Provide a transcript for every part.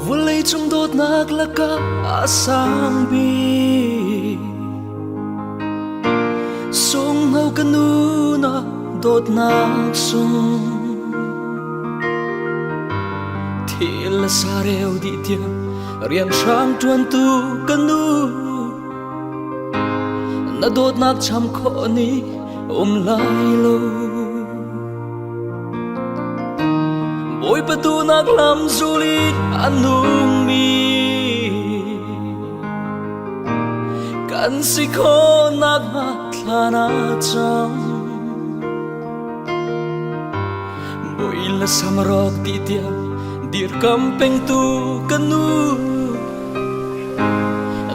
Vawleicung dawtnak lakah a sang bik. Sungho ka nu na dawtnak sung. Thil na sareu dih tiang rian hrang ṭuantu ka nu. Na dawtnak cham khawh ni um lai lo. Bawipa duhnak lam zul in a nungmi. Kan si khawhnak hnga thla na cam. Mui le sam rawk dih tiang dirkam pengtu ka nu.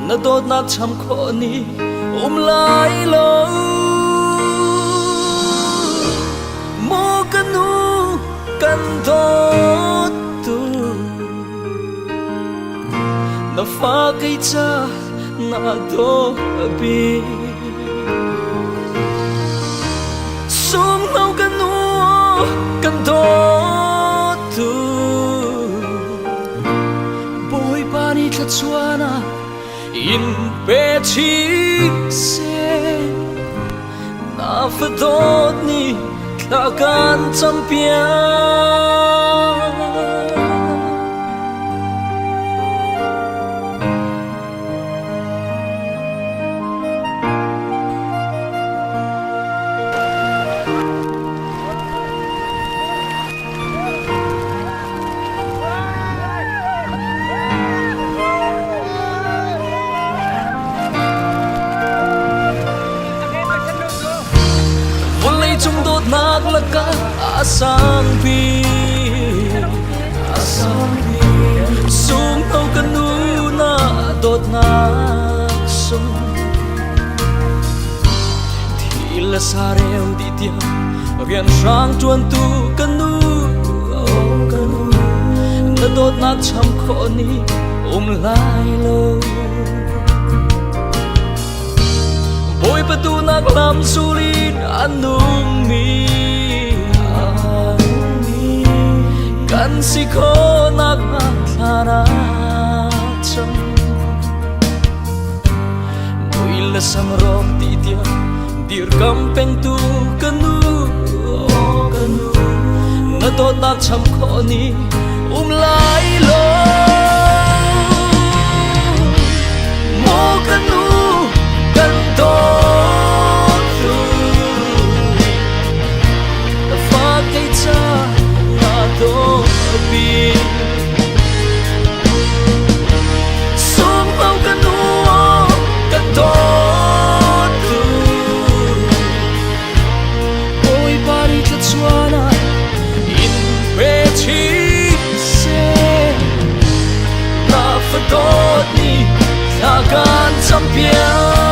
Na dawtnak cham khawh ni um lai lo. Mu ka nu kan dawt tu. Na fa kei ca na dawt bik. Sumno ka nu kan dawt tu. Bawipa nih thluachuahnak in pe chin seh. Na fa dawt nih thla kan campiak. Vawleicung dawtnak lakah a sang bik, a sang bik. Sungno ka nu na dawtnak sung. Thi le sareu dih tiang rian hrang ṭuantu ka nu, oh ka nu, na dawtnak cham khawh ni um lai lo. Bawipa duhnak lam sul in a nungmi kan si khawhnak hnga thla na cam. Mui le sam rawk ti tiang dirkam pengtu ka nu, oh ka nu, na dawtnak cham khawh ni um lai lo. Maw ka nu kan dawt tu, na fa kei ca na dawt bik. Sungno ka nu kan dawt tu, Bawipa nih thluachuahnak in pe chin seh. Na fa dawt nih thla kan campiak.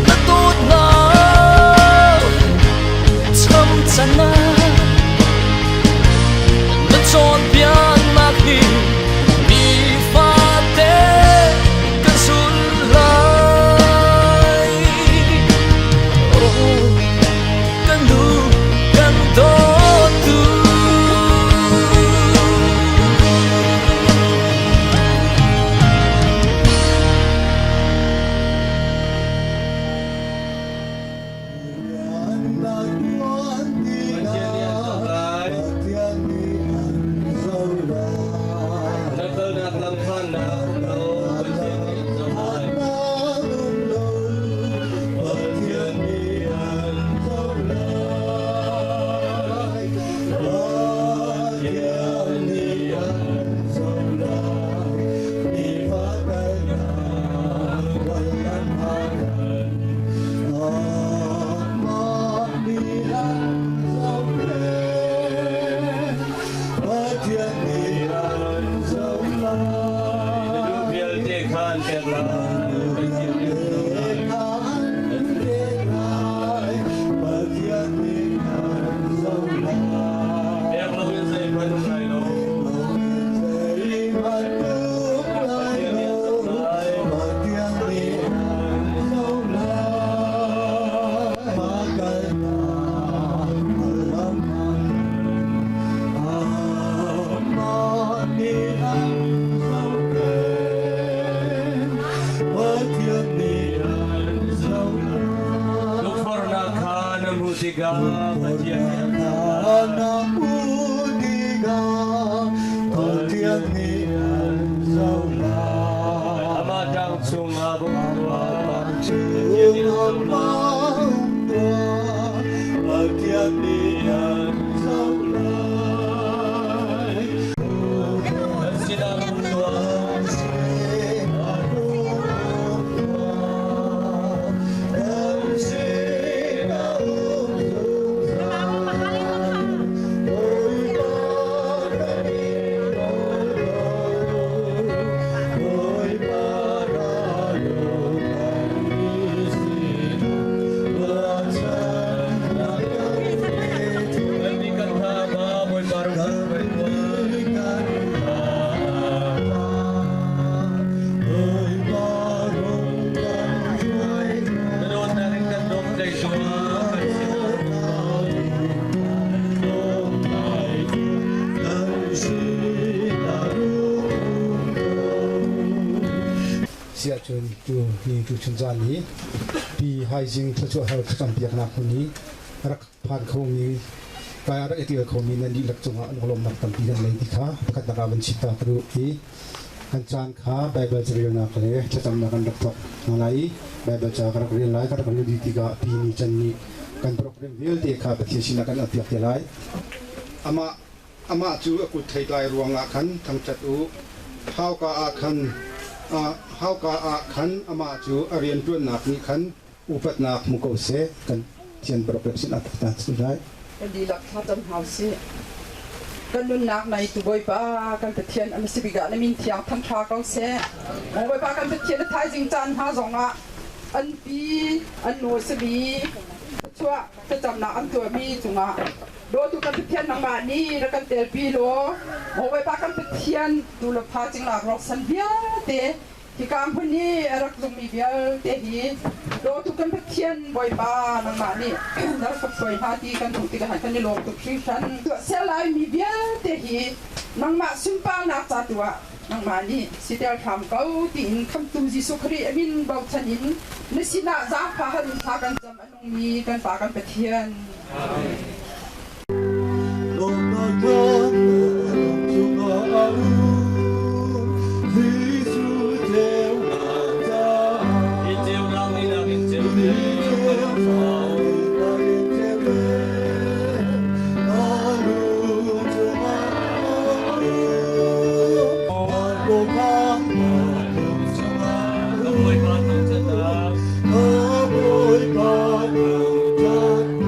Na dawtnak cham can ah na cawnpiaknak hi nifate kan sul lai. Oh, kan nu kan dawt tu. Na kalnak lam phannak um lo, Pathian nih an zoh lai. Pathian nih an zoh lai. Pathian nih an zoh lai. Nifa kalnak lam phan Amah nih an zoh lai. Pathian nih an zoh lai. Na duh vialte kha an pek lai. Pathian nih an zoh lai. Pathian nih an zoh lai. Pek loin zeihmanh um lai lo. Pathian nih an zoh lai. Pathian nih an zoh lai. Tukforhnak kha na hmuh tikah Pathian nih an zoh lai. Amah ṭang chungah bawm tuah. Pathian nih an zoh lai. Pathian nih an zoh lai. Kan sinah hmu tuah. Si ahcun tu ni tuchun zan hi Pi Hai Zing thluachuah hal thlacam piaknak hmun hi rak phan khomi kai a rak i ṭial khomi nan dihlak cungah lunglawmhnak tampi kan ngei ti kha pakhatnak ah van chim ta ka duh i kan caan kha Baibal carelnak le thlacamnak kan rak thawk hna lai i Baibal ca ka rak rel lai ka rak rel dih tikah pi ni can nih kan program vialte kha Pathian sinah kan alpiak te lai. Amah Amah cu a kut theitlai ruangah khan thangṭhat u. Hauka ah khan hauka ah khan amah cu a rianṭuannak nih khan upatnak hmu ko seh. Kan thian program sin a ta lai. Kan dihlak thlacam hna usih. Kan nunnak neitu Bawipa kan Pathian a si bik ah na min thiang thangṭha ko seh. Maw Bawipa kan Pathian na thaizing caan hna zongah an pi an nu a simi thluachuah thlacamnak an tuahmi cungah dawtu kan Pathian nangmah nih rak kan telpi law maw Bawipa kan Pathian tu le fa cingla ruaksan vialte hika hmun i a rak zummi vialte hi dawtu kan Pathian Bawipa nangmah nih na rak hruai hna ti kan hmuh tikah kan i lawm tuk hringhran. Tuahser laimi vialte hi nangmah sunparnak ca tu ah nangmah nih siter hram ko tiin khamtu Jesuh Khrih a min bochan in na sinah zaangfah hal in thla kan cam a nungmi kan Pa kan Pathian. Amen. Lawmnak caan chungah a um Jesuh ceunak caah Hi ceunak nih nak in ceu Ka Bawipa thangṭhatnak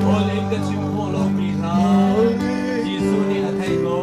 Hawl in ka chim khawh lomi hna Jesuh nih a theih ko.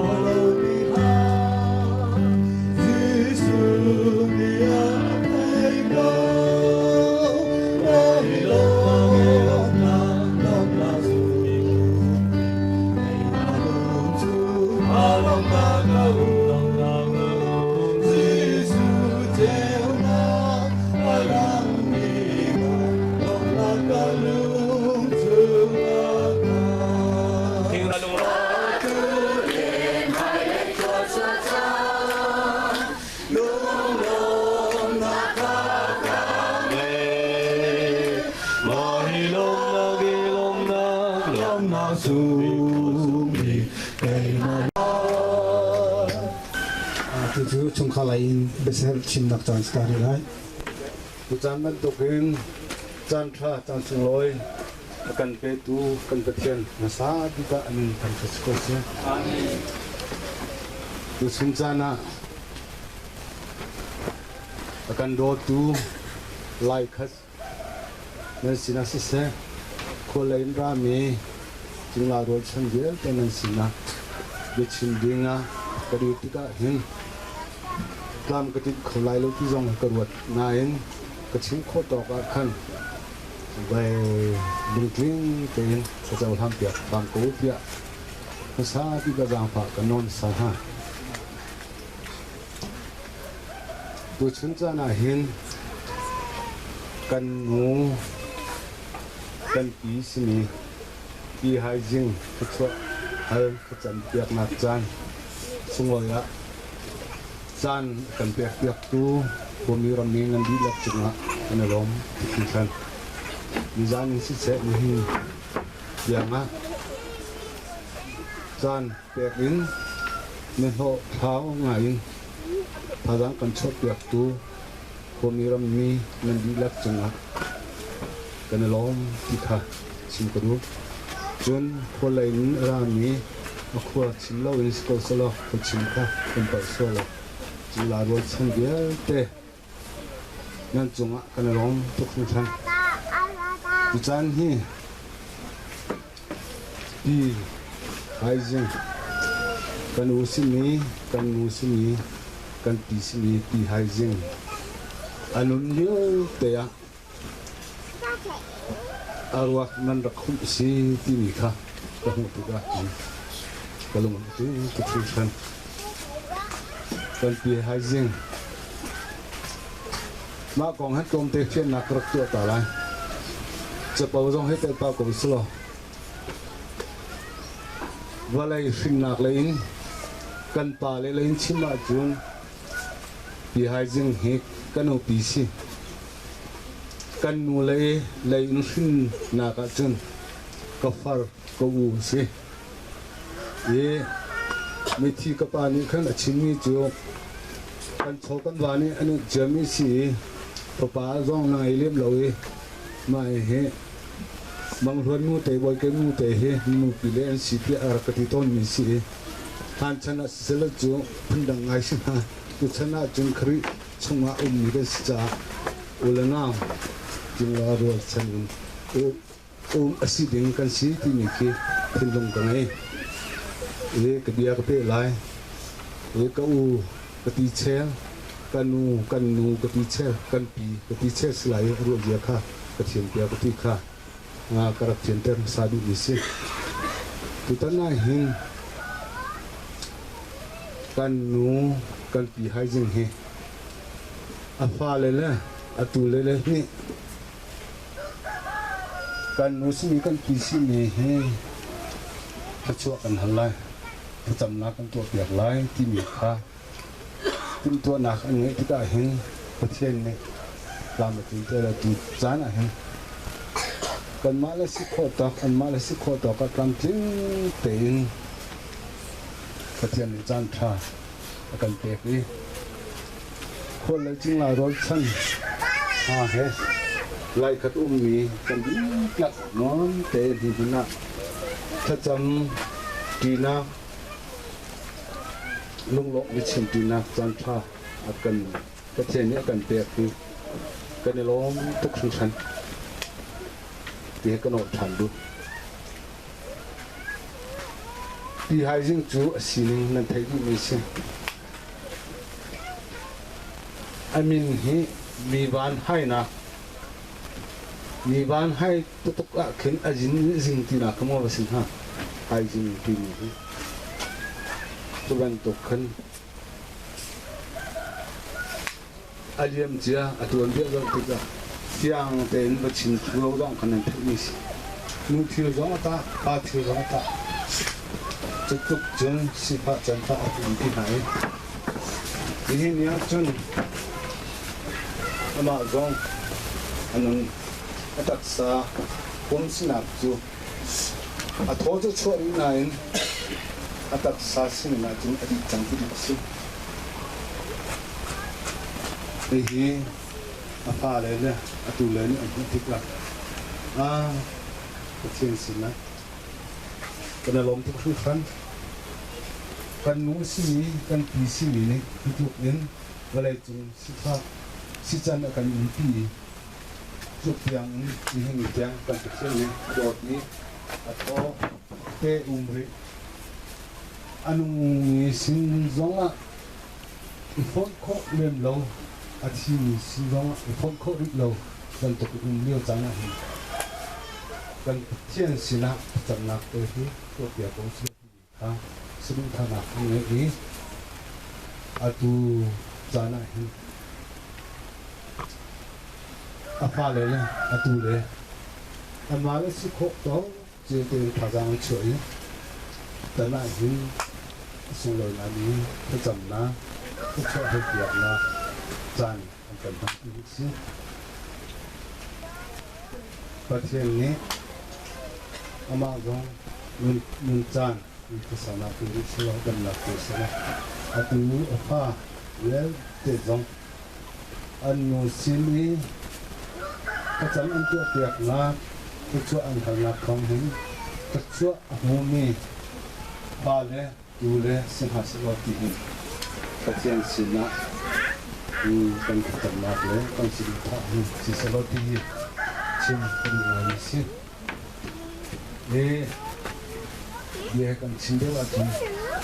Cucu chungkhar lei in biaser chimnak caan si ta rih lai. Tucaan bantukin caan ṭha caan sunglawi a kan petu kan Pathian hmasa bik ah an in thangṭhat si ko seh. Tuchun caan ah a kan dawtu Laikhat nan sinah siseh, khualei in rami cingla rualchan vialte nan sinah biachim dingah ka dir tikah hin tlam ka tinh kho lai lo ti zong ka ruat nain ka chim khawh tawk ah khan vai lungtling tein ka cohlan piak hram ko tiah hmasa bik ah zaangfah ka nawn sa hna. Tuchun caan ah hin kan nu kan pi simi pi Hai Zing thluachuah hal thlacam piaknak caan sunglawi ah caan a kan pekpiaktu khuami rammi nan dihlak cungah kan i lawm tuk hringhran. Nizan in siseh nihin tiangah caan pek in na hlawh thlau ngai in thazaang kan chuahpiaktu khuami rammi nan dihlak cungah kan i lawm ti kha chim ka duh. Cun khualei in a rami a khua chim loin si ko selaw khuachim kha kan palh sual lo. Cula rualchan vialte nan cungah kan i lawm tuk hringhran. Tucaan hi Pi Haizing kan u simi, kan nu simi, kan pi simi Pi Haizing a nun lio te ah a ruak nan rak humh si timi kha ka hmuh tikah ka lung a tling tuk hringhran. Kan pi Haizing mah kong han tlawmte fiannak ka rak tuah ta lai. Capo zong hei tel pah ko selaw vawlei hrinnak lei in kan pa le lei in chim ahcun pi Haizing hi kan upi si. Kan nu lei lei in hrinnak ahcun ka far ka u a si. I mithi ka pa nih khan a chimmi cu kan chaw kan va nih an unh ciami si i fapa zong na ngei lem lo i mah hi Manghluan nu te Bawike nu te hi nupi le an si tiah a rak ka ti tawnmi si i hlan chan ah siseh cu phundang ngai si hna. Tuchan ahcun Khrih chungah ummi kan si caah u le nau cingla rualchan in um a si ding kan si timi khi thinlung ka ngei. I ka bia ka peh lai. I ka u ka ti chel, ka nu kan nu ka ti chel, kan pi ka ti chel si lai i a ruah zia kha ka thiam piak ka ti kha ka rak fianter hmasa duhmi si. Tutan ah hin kan nu kan pi haizing hi a fale le a tule le nih kan nu simi kan pi simi hi thluachuah kan hal lai, thlacamnak kan tuahpiak lai timi kha timhtuahnak an ngeih tikah hin Pathian nih tlam a tlinter a tu caan ah hin kanmah le si khawh tawk anmah le si khawh tawk ah tlamtling tein Pathian nih caan ṭha a kan pek i khual le cingla rawlchan hna he laikhat ummi kan dihlak nuam tein hi hmun ah thlacam ṭinak lunglawmh biachim ṭinak caan ṭha a kan Pathian nih a kan pek hi kan i lawm tuk hringhran ti he ka nawl ṭhan duh. Ti haizing cu a sining nan theih duhmi si. A min hi mi van hainak mi van hai tutuk ah khin a zin zing tinak kha maw va si hnga haizing timi hi cu bantuk khan A liamcia a tuanbia zoh tikah fiang tein va chim lo zong kha nan theihmi si. Nu thil zong a tah, pa thil zong a tah. Cu tluk cun sifah canfah a um ti hna i nihin ni ah cun amah zong a nun a taksa pum sinak cu A thaw cu chuah rih nain a taksa sining ahcun a dih cang ti a si. Hihi a fale le a tule nih an hmuh tikah ah Pathian sinah kan i lawm tuk hringhran. Kan nu simi, kan pi simi nih hi tluk in vawleicung sifak sican a kan umpi i Tluk tiang in nihin ni tiang kan Pathian nih a dawtmi a thaw te um rih. A nungmi sin zongah i fonh khawh lem lo, a thimi sin zongah i fonh khawh rih lo bantuk in um lio caan ah hin kan Pathian sinah thlacamnak te hi tuahpiak ko usih timi kha saduhthahnak an ngeih i atu caan ah hin a fale le atu le anmah le si khawh tawk cio tein thazaang an chuah i tan ah hin a sunglawi ngaimi thlacamnak, thluachuah halpiaknak caan an kan hmangpi hi a si. Pathian nih amah zong nun caan in khuasanak pe rih selaw damnak pe selaw atu a fa vialte zong an nu sin i thlacam an tuahpiaknak thluachuah an halnak thawng hin thluachuah a hmumi fale tu le si hna sehlaw ti hi Pathian sinah kan thlacamnak le kan saduhthah hi si sehlaw ti hi chim ka duh ngaimi si. Hi bia kan chim deuh ahcun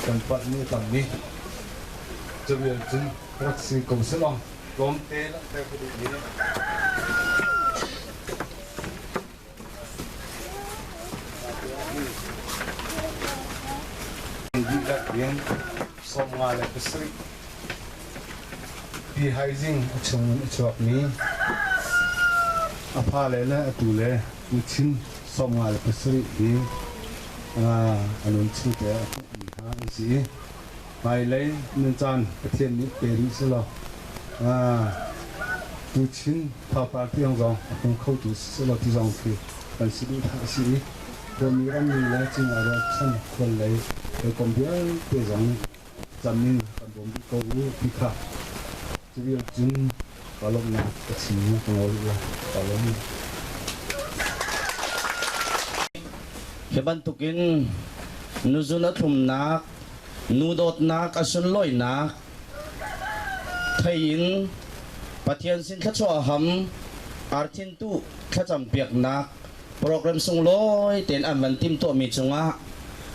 kan palh mi a tam i cuvial cun rak si ko sehlaw tlawmte langhter ka duh i Dihlak in 57 pi haizing a chung in a chuakmi a fale le a tule tuchin 57 hi a nun chung te a hmuhmi hna an si i hmailei nun caan Pathian nih pe rih selaw. Tuchin thapar tiang zong a hmu khotu siselaw ti zong khi kan si duh hlah a si i khuami rammi le cingla rualchan khual lei hawikom vialte zong nih cam in kan bawm dih ko u ti kha cu vial cun ka lawmhnak ka chim in ka ngol rih lai. Ka lawm. Hi bantukin nuzun a thlumnak, nu dawtnak a sunlawinak thei in Pathian sin thluachuah ham arthintu thlacam piaknak program sunglawi tein an van timhtuahmi cungah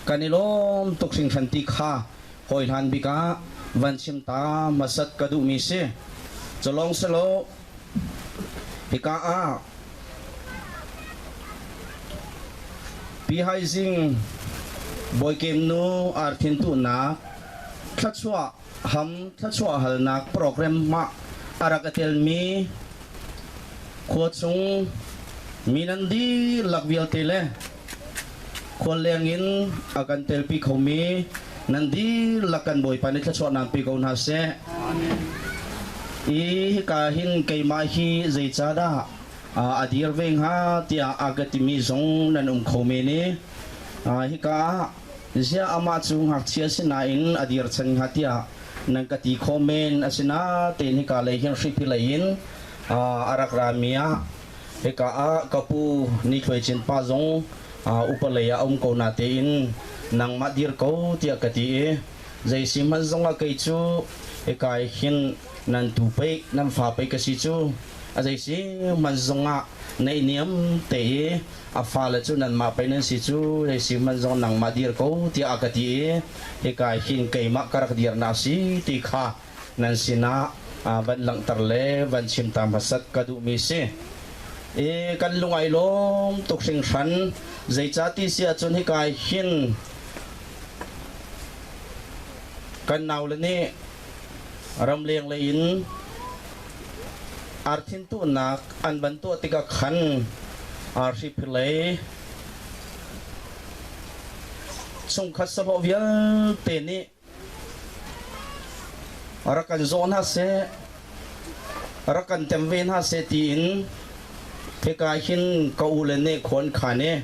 kan i lawm tuk hringhran ti kha hawihlan bik ah van chim ta hmasat ka duhmi si. Culawng silo hika ah Pi Hai Zing Bawikem nu arthin tuhnak thluachuah ham thluachuah halnak program mah a rak i telmi khua chung mi nan dihlak vialte le khualleng in a kan telpi khomi nan dihlak kan Bawipa nih thluachuahnak pe ko hna seh. I hika hin keimah hi zeicahdah a dir ve hnga tiah a ka timi zong nan um kho men i hika ah ziah amah cu ngakchia si nain a dir chan hnga tiah nan ka ti kho men. Asinain hika lei hin hriphi lei in a rak rami ah hika ah ka pu Ni Thluai Cin pa zong upa lei ah a um ko natein nangmah dir ko tiah ka ti i zei si hmanh zong ah kei cu hika hin nan tu pei nan fa pei ka si cu a zei si hmanh zong ah naihniam te i a fale cu nanmah pei nan si cu zei si hmanh zong nangmah dir ko tiah a ka ti i hika hin keimah ka rak dirnak si ti kha nan sinah van langhter le van chim ta hmasat ka duhmi si. I kan lung ai lawm tuk hringhran, zeicah ti si ahcun hika hin kan naule nih ramleng lei in arthin tuhnak an van tuah tikah khan arhriphilei chungkhat sahlawh vialte nih rak kan zaw hna seh, rak kan tem ve hna seh tiin hika hin ka u le nih khuan khan i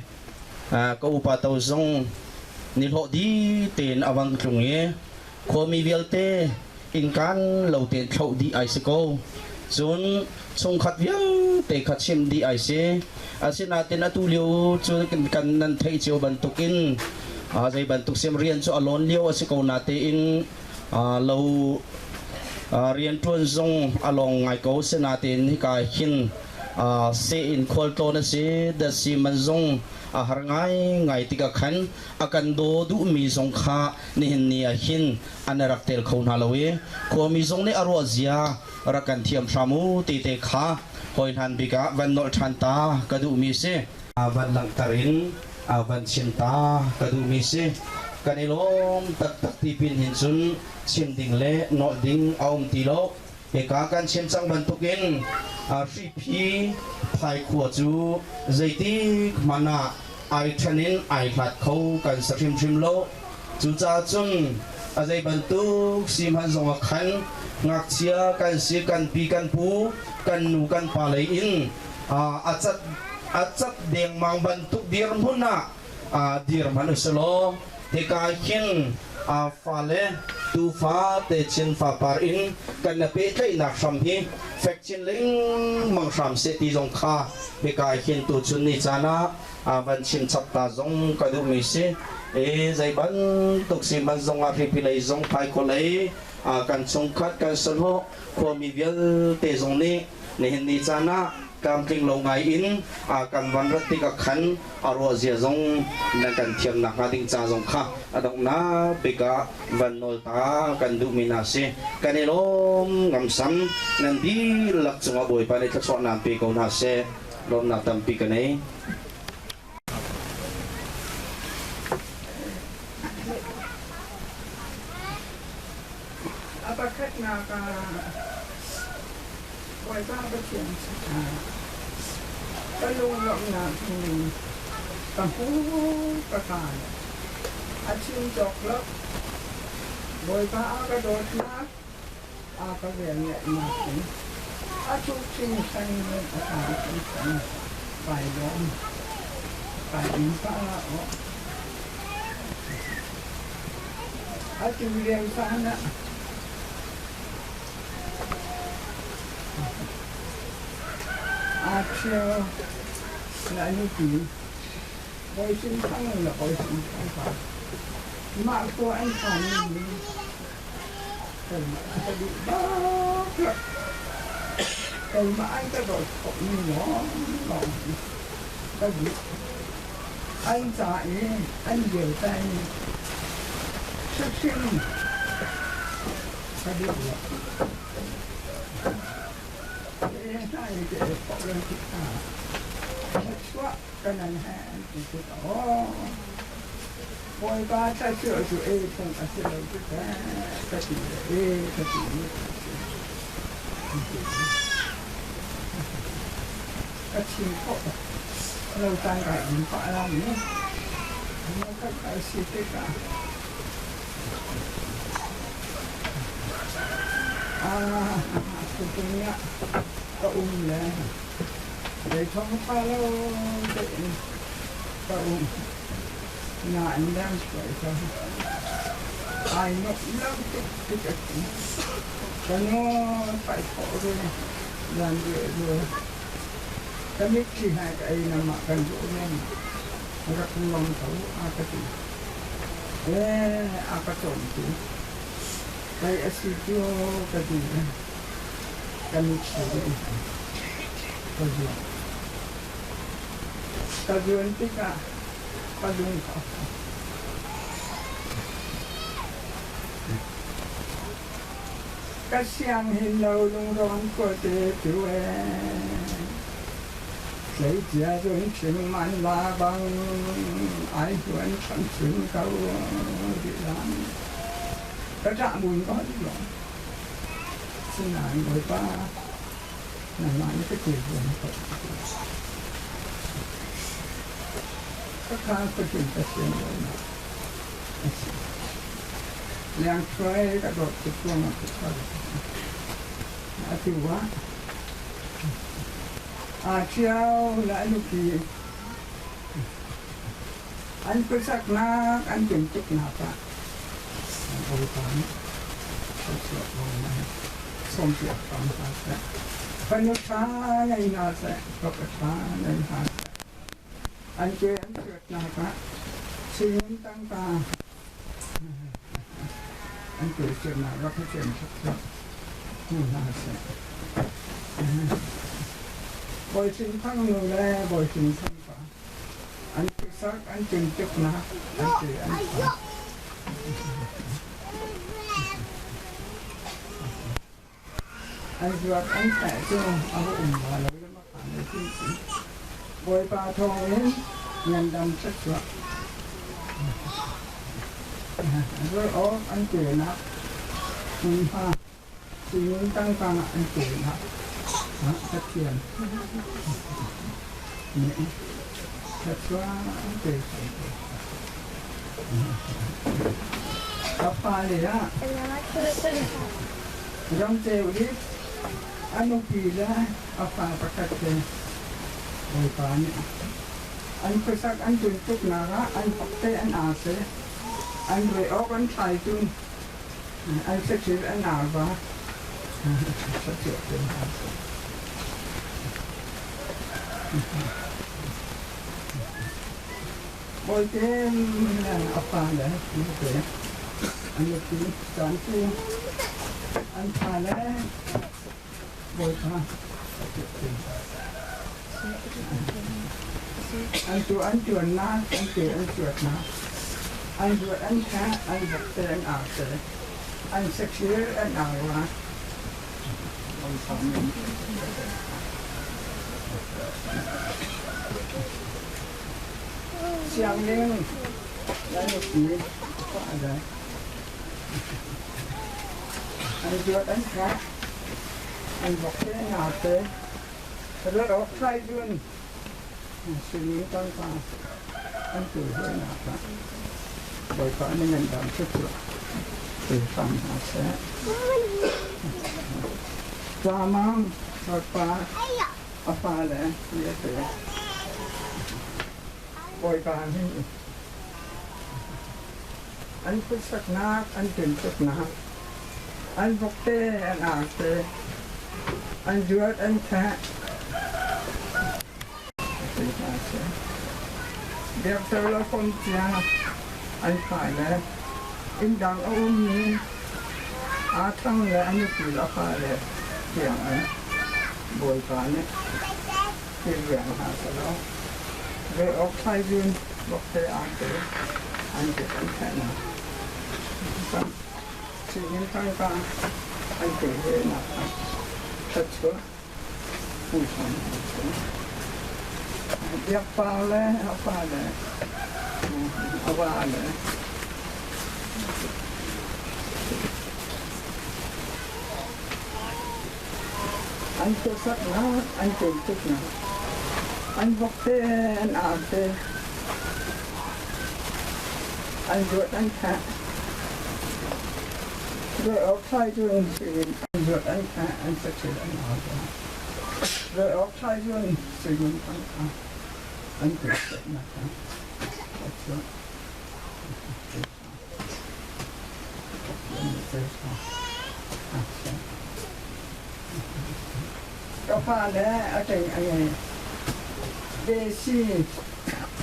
ka upa to zong nihlawh di tein a vang tlung i khuami vialte innkaan lo tein thloh dih ai si ko. Cun chungkhat vialte kha chimh dih ai si. Asinain atu lio cu kan nan theih cio bantukin zei bantuk sim rian cu a lawn lio a si ko natein lo rianṭuan zong a lawng ngai ko. Sinain hika hin seh in khualtlawn a si, datsi man zong a har ngaingai tikah khan a kan daw duhmi zong kha nihin ni ah hin an rak tel kho hna lo i khuami zong nih a ruah zia rak kan thiam hram u ti te kha hawihlan bik ah van nolh ṭhan ta ka duhmi si. Van langhter in van chim ta ka duhmi si. Kan i lawm taktak ti pin hin cun chim ding le nolh ding a um ti lo. Hika kan chim cang bantukin hriphi phaikhua cu zeitik hmanh ah ai ṭhen in ai hlat kho kan si hrimhrim lo. Cucaah cun a zei bantuk si hmanh zongah khan ngakchia kan si, kan pi kan pu, kan nu kan pa lei in a cat a cat dengmang bantuk dirhmun ah dir hmanh usilaw hika hin fale tufa techin fapar in kan na pehtlaihnak hram hi fek chin lengmang hram seh ti zong kha hika hin tuchun ni caan ah van chim chap ta zong ka duhmi si. E zei bantuk si man zong ah hripi lei zong phaikhaw lei kan chungkhat kan sahlawh khuami vialte zong nih nihin ni caan ah tlamtling lo ngai in kan van rat tikah khan a ruah zia zong nan kan thiam nakhnga ding ca zong kha a donghnak bik ah van nawl ta kan duhmi hna si. Kan i lawm ngamsam. Nan dihlak cungah Bawipa nih thluachuahnak pe ko hna seh. Lawmnak tampi ka nei. A pakhatnak ah Bawipa Pathian sinah ka lunglawmhnak hi ka hmu ka kai. A chim cawk lo. Bawipa a ka dawtnak, a ka velngeihnak in. A thuk hringhran in a ṭha hringhran. Kai lawm. Kai in pah hlah aw. Atu lio caan ah aa ṭhial na nupi Bawi Sin Thang le Bawi Sin Thang pa mah khua an phan mi keimah ka duh bak lo. Keimah an ka dawt khawhmi lawnglawng hi ka duh. An ca i an dirtai mi hrimhrim ka duh lo. Hi hna i ka ei khawh lo tikah thluachuah ka nan he an ti tikah aw Bawipa thluachuah cu ei phung a si lo tikah ka ti le e ka ti mi a si. Ka chim khawh lo caan kai in pah lai i ka kai si tikah ah tutung ah ka um le zei thawng ṭha lo tein ka um nain leng suai ka ai nuamh lo tuk tik a si. Ka nawl pai khawh ve zan reh rue. Ka mitthli hai ka ei lam ah kan ruah men rak luang ko a ka ti. Ee a ka cawmtu. Kei a si cu ka ti. Ka mitthli ka zuang. Ka zuan tikah ka lung ka fak. Ka sianginn lo lungrawn khuate tu ee. Tleicia cun chim an la bang ai hluan hramhrim ko rih lai. Ka ṭah mun ko lawng. Sinain Bawipa nangmah nih ka kilven ko. Ka kha khuatin ka sian lonak a si. Lengchuai ka dawt tuk ruangah ka chuak. Atu ah aa ṭhio le a nupi an khuasaknak an tintuknak ah Bawipa nih thluachuah ko hna sawmpiak ko hna seh. Fanu ṭha ngei hna seh, fapa ṭha ngei hna seh. An ke an thuatnak ah singin tangka an tuahsernak rak i ṭem taktak hmu hna seh. Bawi Sin Thang nu le Bawi Sin Thang pa an khuasak an tintuknak an ke an pha. An zuat an tlaih cu a va um la lo le makhan le ti si. Bawipa thawngin ngandam thluachuah. Zulh awk an penak hmunhma sinin tangka an penak Pathian nih thluachuah an pe ko. Ka fale ah Ramceu i a nupi le a fa pakhat te Bawipa nih an khuasak an tuntuknak ah an vok te an aa seh, an reh awk an thlaitu, an saṭil an arva saṭil te hna seh. Bawite a fale nute an nupi caan cu an fale Bawipa an tu an ṭuannak an ke an cuatnak an ruat an ṭha an vokte an arte an saṭil an arva. Sianginn na nupi a dai. An zuat an thlah, an vok te nate, rat awk thlai cun sinin tangka an tu huainak ah Bawipa nih ngandam thluachuah pe hram hna seh. Tlamang. Bawipa a fale vialte Bawipa nih an khuasaknak an tintuknak an vokte an arte an zuat an theh Biakter le komcia an fai le inn dang a ummi aa thang le a nupi le a fale tiang in Bawipa nih kilveng hna selaw ve awk thaizun vokte arte an kut an theh hna. Sihni tangka an pe ve nak ah thluachuah Biak pa le a pa le a va le an khuasaknak an ṭemtuknak an vok te an ar te an ruat an thah Ruah awk thlai cun an zuat an thah an saṭil an au hna. Ruah awk thlai cun sui tangka an tuahsernak kha a chuah. Ka fale a ṭeng a ngei. Desi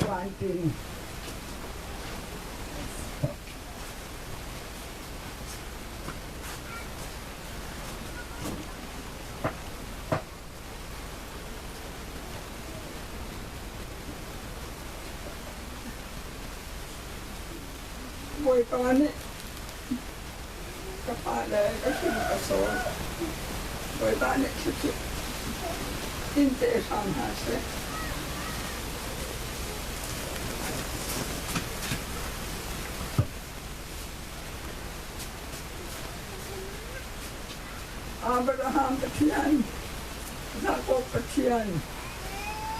Vantin Bawipa nih ka fale ka hrim ka sawl. Bawipa nih thluachuah in pe hram hna seh. Abraham Pathian, Jakob Pathian,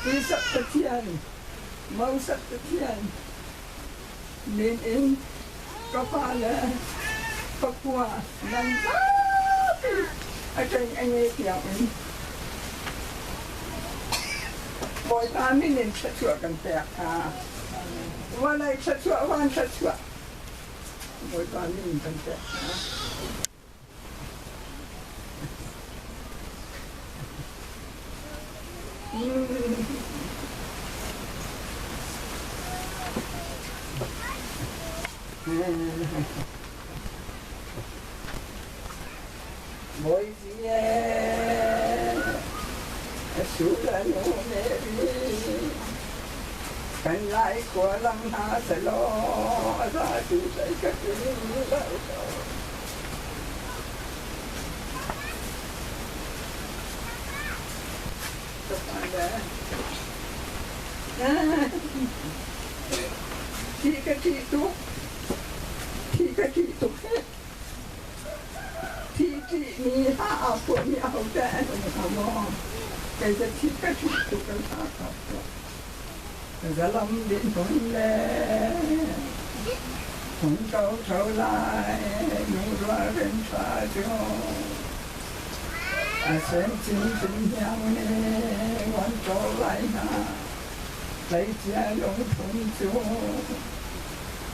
Isak Pathian, Moses Pathian min in ka fale pakua nan zapi a ṭeng a ngei tiang in Bawipa min in thluachuah kan pek hna. Vawlei thluachuah, van thluachuah Bawipa min kan pek hna. Bawi Kan lai khua lang hna selaw a za tu hlei ka ti lo. Thi ka ṭih tuk. Thi ka ṭih tuk hih. Thi ṭihmi ha aa phuahmi ahodah an um hnga maw? Kei cu thi ka ṭih tuk an hna kha. Zalam dinhmun le hmun ko tho lai lungrual rem ṭha cu a sem chinchin hniang nih wan ṭaw lai hna tleicia lungthum cu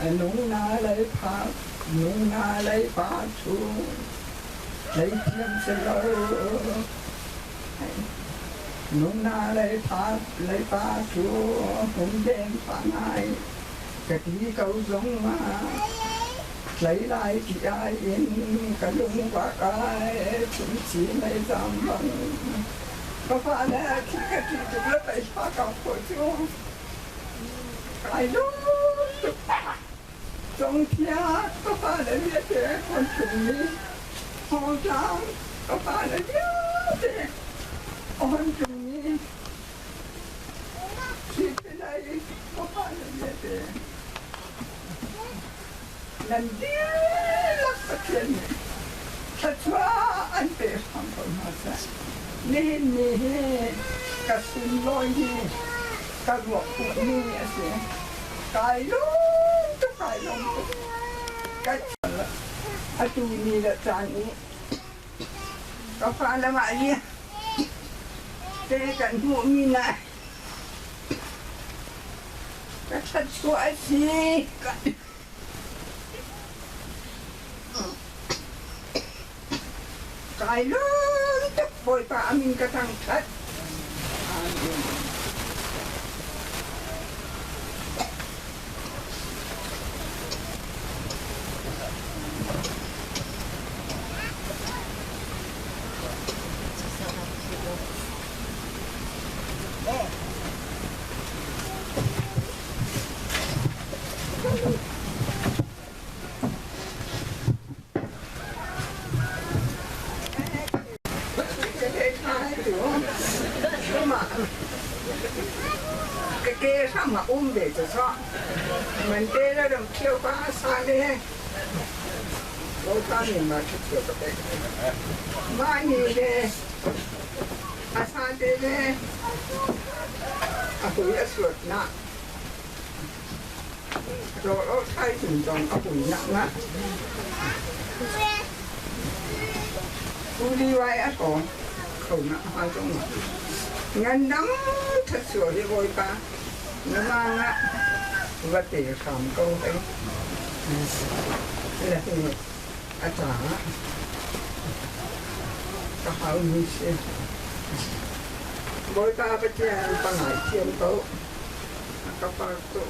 a nung na lei phak nung na lei pa thu tleithiam si lo Nungna leipa leipa cu hmun deng pa ngai ka ti ko zong ah tlei lai ti ai in ka lung vak ai chumchi mei zam bang ka fa le thi ka ṭih tuk le pei fa ka phaw cu kai lung tuk Congthia ka fale vialte kon chungmi Hawtlang ka fale vialte on chungmi Sipilai ka fale vialte nan dihlak Pathian nih thluachuah an pe hram ko hna seh. Nihin ni hi ka sunlawi hi ka ruak ni a si. Kai lawm tuk, kai lawm tuk. Ka atu ni le caan i ka fa le mah hi Te kan hmuhmi na ka thluachuah a si. Kai lawm tuk Bawipa a min ka thangṭhat. Amen. Ka ke hram a um ve cu sawh. Man te le ram thio pa sa le Bawipa nih ma thio ka pek. Mah ni le a sa te le a hui a suat na. Rawl thaizing zong a hui nak nga. Uli wai a tawng kho na ha zong. Ngandam thatsual hi Bawipa na ma nga va te hram ko hei. Le hi a ca ka hau mi si. Bawipa Pathian pangai thiam ko. Ka par tu.